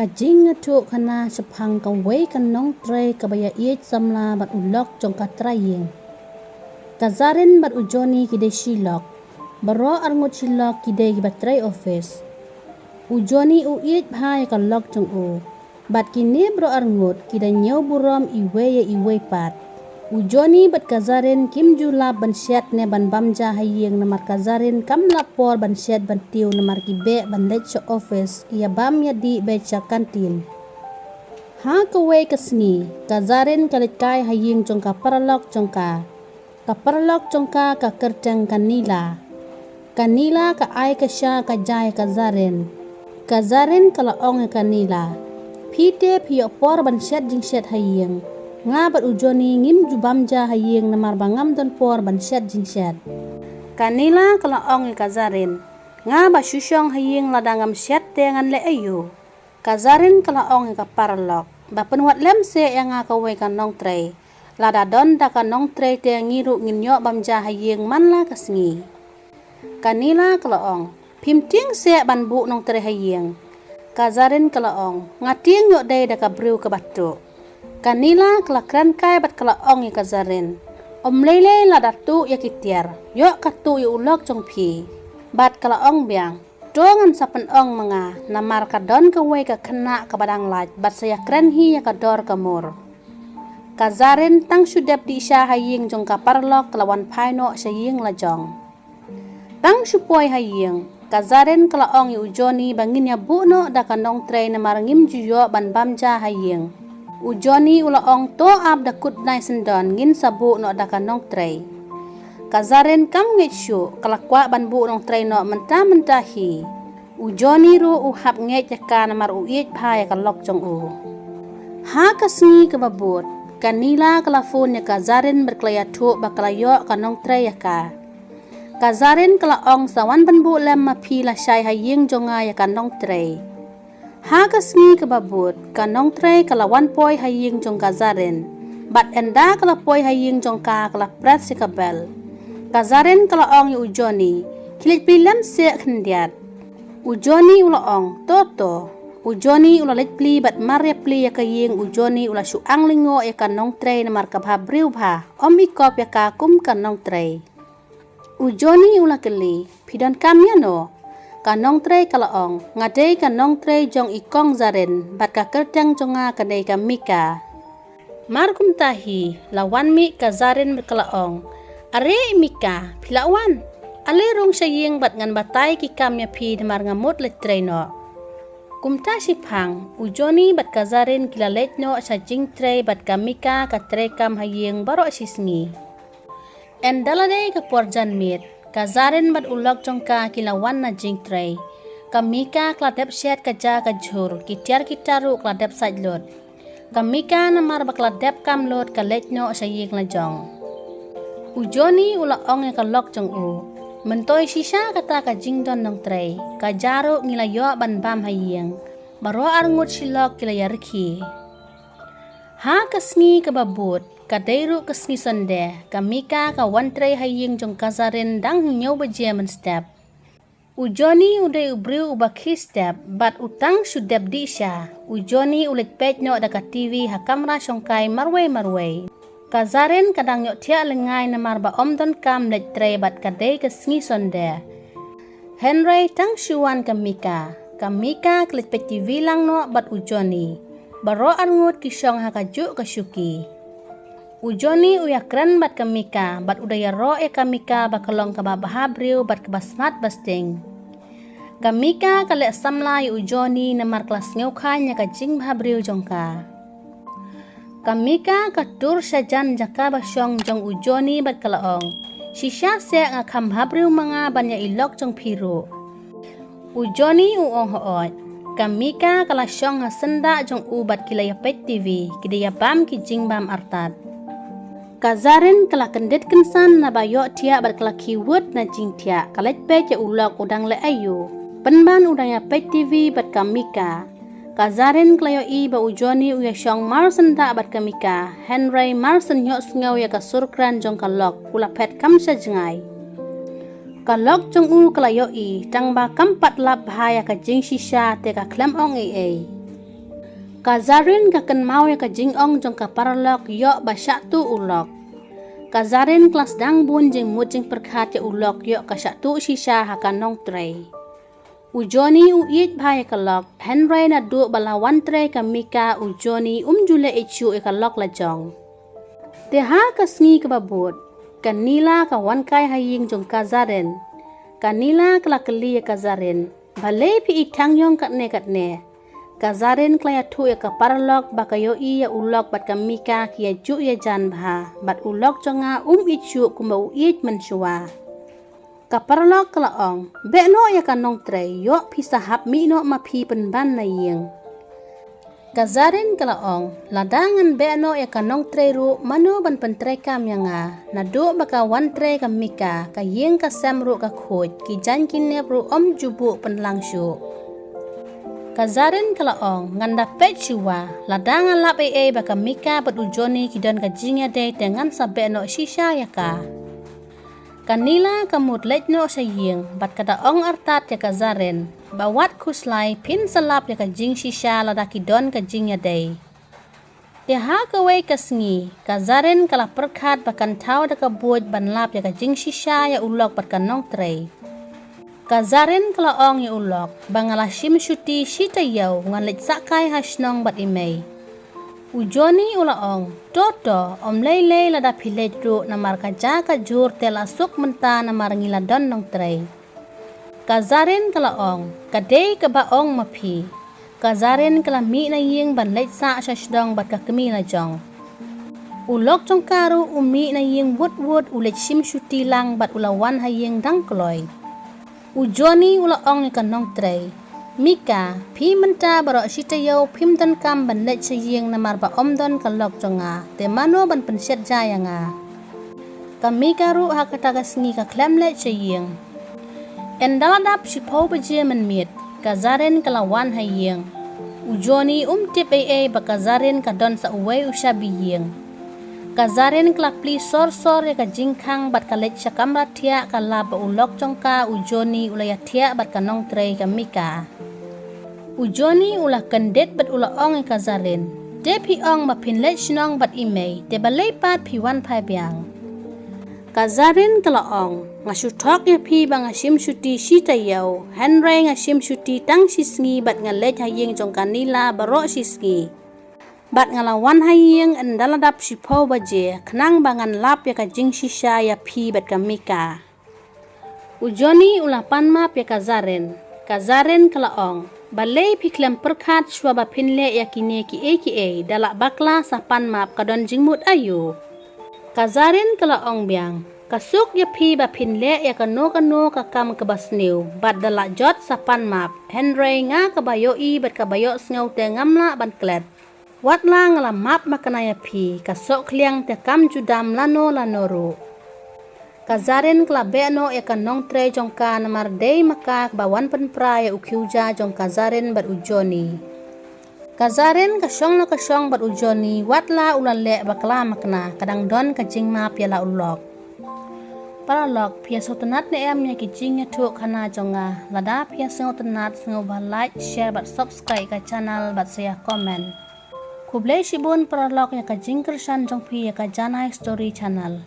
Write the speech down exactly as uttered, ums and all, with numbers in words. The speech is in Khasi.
Ka jingïathuhkhana shaphang kawei ka nongtrei kaba ïaieit samla bad u lok jong ka trai ïing. Ka Zarin bad u Johnny ki dei shi lok. Baroh arngut shi lok ki dei kiba trei office. U Johnny u ïeit bha ïa ka lok jong u. Bad kine baroh arngut ki da ñiew burom iwei ïa iwei pat. U Johnny bad ka Zarin kim ju lap ban shet ne ban bam ja ha ïing namar ka Zarin kam lap por ban shet ban tiew namar ki beh ban leit sha office ïa bam ïa dih beit sha kantin. Ha kawei ka sngi, ka Zarin ka leit kai ha ïing jong ka paralok jong ka. Ka paralok jong ka ka kyrteng ka Nila. Ka Nila ka ai ka sha ka ja ïa ka Zarin. Ka Zarin ka la ong ïa ka Nila, phi te phi ïoh por ban shet jingshet ha ïing. Nga bad u Johnny ngim ju bam ja ha ïing namar ba ngam don por ban shet jingshet. Ka Nila ka la ong ïa ka Zarin, nga ba shu shong ha ïing, lada ngam shet te ngan leh aïu? Ka Zarin ka la ong ïa ka paralok, ba pynwad lem seh ïa nga kawei ka nongtrei. Lada don da ka nongtrei te ngi ruh ngin ïoh bam ja ha ïing man la ka sngi. Ka Nila ka la ong, phim tieng seh ban buh nongtrei ha ïing. Ka Zarin ka la ong, nga tieng ïoh dei da ka briew kaba tuh. Ka Nila ka la kren kai bad ka la ong ïa ka Zarin, ym lei lei lada tuh ïa ki tiar, ïoh ka tuh ïa u lok jong phi. Bad ka la ong biang, to ngan sa pynong ma nga, namar ka don kawei ka khynnah kaba dang lait bad sa ïakren hi ïa ka dor ka mur. Ka Zarin tang shu dep dih sha ha ïing jong ka paralok ka la wan phai noh sha ïing la jong. Tang shu poi ha ïing, ka Zarin ka la ong ïa u Johnny ba ngin ïa buh noh da ka nongtrei namar ngim ju ïoh ban bam ja ha ïing. U Johnny u la ong to ap da kut bnai syndon ngin sa buh noh da ka nongtrei. Ka Zarin kam ngeit shuh, ka la kwah ban buh nongtrei noh mynta mynta hi. U Johnny ruh u hap ngeit ïa ka namar u ïeit bha ïa ka lok jong u. Ha ka sngi kaba bud, ka Nila ka la phone ïa ka Zarin bad ka la ïathuh ba ka la ïoh ka nongtrei ïa ka. Ka Zarin ka la ong sa wan ban buh lem ma phi lashai ha ïing jong nga ïa ka nongtrei. Ha ka sngi kaba bud, ka nongtrei ka la wan poi ha ïing jong ka Zarin. Bad ynda ka la poi ha ïing jong ka ka la press ïa ka bell. Ka Zarin ka la ong ïa u Johnny, khie leit plie lem seh khyndiat. U Johnny u la ong, to to. U Johnny u la leit plie bad mar ïa plie ïa ka ïing u Johnny u la shu ang lyngngoh ïa ka nongtrei namar ka bha briew bha, ym i kop ïa ka kum ka nongtrei. U Johnny u la kylli, phi donkam ïa no? Ka nongtrei ka la ong, nga dei ka nongtrei jong i kong Zarin, bad ka kyrteng jong nga ka dei ka Mika. Mar kumta hi, la wan mih ka Zarin bad ka la ong, are i Mika, phi la wan? Ale rung sha ïing bad ngan batai ki kam ïa phi namar nga mut leit trei noh. Kumta shiphang, u Johnny bad ka Zarin ki la leit noh sha jingtrei bad ka Mika ka trei kam ha ïing baroh shi sngi. Ynda la dei ka por janmiet, ka Zarin bad u lok jong ka ki la wan na jingtrei. Ka Mika ka la dep shet ka ja ka jhur, ki tiar ki tar ruh ka la dep sait lut. Ka Mika namar ba ka la dep kam lut ka leit noh sha ïing la jong. U Johnny u la ong ïa ka lok jong u, myntoi shisha kata ka jingdon nongtrei, ka ja ruh ngi la ïoh ban bam ha ïing. Baroh arngut shi lok ki la ïa rkhie. Ha ka sngi kaba bud, ka dei ruh ka sngi Sunday, ka Mika ka wan trei ha ïing jong ka Zarin dang hynñiew baje mynstep. U Johnny u dei u briew uba khie step, bad u tang shu dep dih sha. U Johnny u leit peit noh da ka T V ha kamra shongkai marwei marwei. Ka Zarin ka dang ïohthiah lyngngai namar ba ym donkam leit trei bad ka dei ka sngi Sunday. Hynrei tang shu wan ka Mika. Ka Mika ka leit peit T V lang noh bad u Johnny. Baroh arngut ki shong ha kajuh ka shuki. U Johnny u ïakren bad ka Mika, bad u da ïaroh ïa ka Mika ba ka long kaba bha briew bad kaba smat ba sting. Ka Mika ka leh samla ïa u Johnny namar ka la sngewkhlaiñ ïa ka jingbha briew jong ka. Ka Mika ka tur sha jan jaka ba shong jong u Johnny bad ka la ong, shisha seh nga kham bha briew ma nga ban ïa i lok jong phi ruh. U Johnny u ong hooid. Ka Mika ka la shong ha syndah jong u bad ki la ïa peit T V, ki da ïa bam ki jingbam artat. Ka Zarin ka la kyndit kynsan naba ïohthiah bad ka la khie wut na jingthiah, ka leit peit ïa u lok u dang leh aïu. Pynban u dang ïa peit T V bad ka Mika. Ka Zarin ka la ïohi ba u Johnny u ïa shong mar syndah bad ka Mika, hynrei mar shen ïohsngew ïa ka sur kren jong ka lok, u la phet kham sha jngai. Ka lok jong u ka la ïohi, tang ba kam pat lap bha ïa ka jingshisha te ka khlem ong ei ei. Ka Zarin ka kynmaw ïa ka jingong jong ka paralok ïoh ba shah tuh u lok. Ka Zarin ka la sdang bun jingmut jingpyrkhat ïa u lok ïoh ka shah tuh shisha ha ka nongtrei. U Johnny u ïeit bha ïa ka lok, hynrei naduh ba la wan trei ka Mika u Johnny um ju leh ïeit shuh ïa ka lok la jong. Te ha ka sngi kaba bud, ka Nila ka wan kai ha ïing jong ka Zarin. Ka Nila ka la kylli ïa ka Zarin, balei phi ïeit thang ïong katne katne? Ka Zarin ka la ïathuh ïa ka paralok ba ka ïohi ïa u lok bad ka Mika ki ïajuh ïajan bha, bad u lok jong nga um ïeit shuh kumba u ïeit mynshuwa. Ka paralok ka la ong, beh noh ïa ka nongtrei, ïoh phi sa hap mih noh ma phi pynban na ïing. Ka Zarin ka la ong, lada ngan beh noh ïa ka nongtrei ruh, mano ban pyntreikam ïa nga? Naduh ba ka wan trei ka Mika, ka ïing ka sem ruh ka khuid, ki jaiñ ki nep ruh um ju buh pynlang shuh. Ka Zarin ka la ong, ngan da peit shuwa, lada nga lap ei ei ba ka Mika bad u Johnny ki don ka jingïadei te ngan sa beh noh shisha ïa ka. Ka Nila ka mut leit noh sha ïing, bad ka da ong artat ïa ka Zarin, ba wat khuslai, phin sa lap ïa ka jingshisha lada ki don ka jingïadei. Te ha kawei ka sngi, ka Zarin ka la pyrkhat ba kan thaw da ka buit ban lap ïa ka jingshisha ïa u lok bad ka nongtrei. Ka Zarin ka la ong ïa u lok, ba nga la shim shuti shi taïew, ngan leit sah kai ha shnong bad i mei. U Johnny u la ong, to to, ym lei lei lada phi leit ruh namar ka ja ka jhur te la suk mynta namar ngi la don nongtrei. Ka Zarin ka la ong, ka dei kaba ong ma phi. Ka Zarin ka la mih na ïing ban leit sah sha shnong bad ka kmie la jong. U lok jong ka ruh u mih na ïing wut wut, u leit shim shuti lang bad u la wan ha ïing dang kloi. U Johnny u la ong ïa ka nongtrei, Mika, phi mynta baroh shi taïew phim donkam ban leit sha ïing namar ba ym don ka lok jong nga, te mano ban pynshet ja ïa nga? Ka Mika ruh ha kata ka sngi ka khlem leit sha ïing. Ynda la dap shiphew baje mynmiet, ka Zarin ka la wan ha ïing. U Johnny um tip ei ei ba ka Zarin ka don sa uwei u shabi ïing. Ka Zarin ka la plie sor sor ïa ka jingkhang bad ka leit sha kamra thiah, ka lap ba u lok jong ka u Johnny u la ïathiah bad ka nongtrei ka Mika. U Johnny u la kyndit bad u la ong ïa ka Zarin, te phi ong ba phin leit shnong bad i mei, te balei pat phi wan phai biang? Ka Zarin ka la ong, nga shu thok ïa phi ba nga shim shuti shi taïew, hynrei nga shim shuti tang shi sngi bad nga leit ha ïing jong ka Nila baroh shi sngi. Bad nga la wan ha ïing ynda la dap shiphew baje, khnang ba ngan lap ïa ka jingshisha ïa phi bad ka Mika. U Johnny u la pan map ïa ka Zarin. Ka Zarin ka la ong, balei phi khlem pyrkhat shuwa ba phin leh ïa kine kiei kiei, da la bakla sa pan map ka don jingmut aïu? Ka Zarin ka la ong biang, ka suk ïa phi ba phin leh ïa kano kano ka kam kaba sniew, bad da la jot sa pan map, hynrei nga kaba ïohi bad kaba ïohsngew te ngam lah ban klet. Wat la nga la map makna ïa phi, ka sohkhliang te kam ju dam lano lano ruh. Ka Zarin ka la beh noh ïa ka nongtrei jong ka namar dei ma ka kaba wan pynpra ïa u khiew ja jong ka Zarin bad u Johnny. Ka Zarin ka shong la ka shong bad u Johnny, wat la u la leh bakla makna, ka dang don ka jingmap ïa la u lok. Paralok, phi ïa sngewtynnat ne em ïa ki jingïathuh khana jong nga? Lada phi ïa sngewtynnat, sngewbha like, share bad subscribe ka channel bad sa ïa comment. Khublei shibun paralok ïa ka jingkyrshan jong phi ïa ka Janai Story Channel.